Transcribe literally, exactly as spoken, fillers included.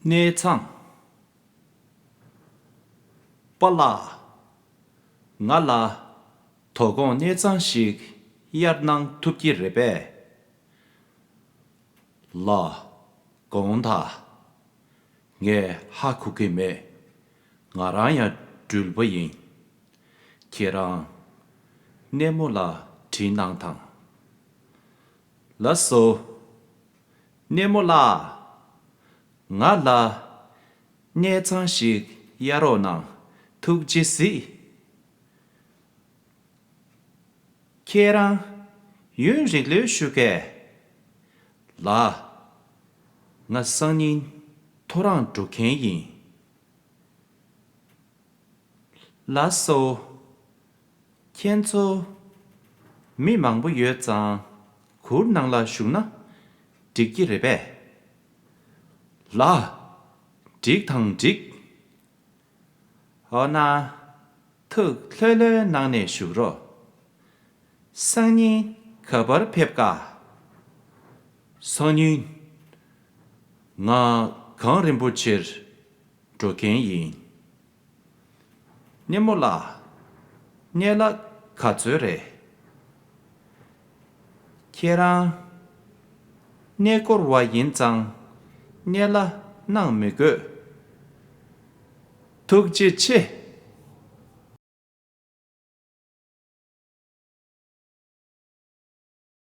གནས་ཚང་། པཱ་ལགས། ང་ལ་དོ་དགོང་གནས་ཚང་ཞིག་གཡར་གནང་ཐུབ་ཀྱི་རེད་པས། ལགས། དགོངས་དག་ངས་ཧ་གོ་གི་མེད། ང་རང་ཡང་འགྲུལ་པ་ཡིན། ཁྱེད་རང་སྣེ་མོ་ལ་དྲིས་གནང་དང་། ལགས་སོ། སྣེ་མོ་ལགས། ང་ལ་གནས་ཚང་ཞིག་གཡར་རོགས་གནང་། ཐུགས་རྗེ་གཟིགས། ཁྱེད་རང་ཡུན་རིང་ལོས་བཞུགས་གས། ལགས། ང་སང་ཉིན་ཐོ་རངས་འགྲོ་མཁན་ཡིན། ལགས་སོ། ཁྱེད་ཚོ་མི་མང་པོ་ཡོད་ཙང་གུར་ནང་ལ་བཞུགས་ན་འགྲིག་གི་རེད་པས། ལགས། འགྲིག་དང་འགྲིག་འོ་ན། ཐུགས་ལྷོད་ལྷོད་གནང་ནས་བཞུགས་རོགས། སང་ཉིན་ག་པར་ཕེབས་ཀ་སང་ཉིན་ང་གངས་རིན་པོ་ཆེར་འགྲོ་མཁན་ཡིན། སྣེ་མོ་ལགས། གནས་གླ་ག་ཚོད་རེད། ཁྱེད་རང་གནས་སྐོར་བ་ཡིན་ཙང་གནས་གླ་གནང་མི་དགོས། ཐུགས་རྗེ་ཆེ།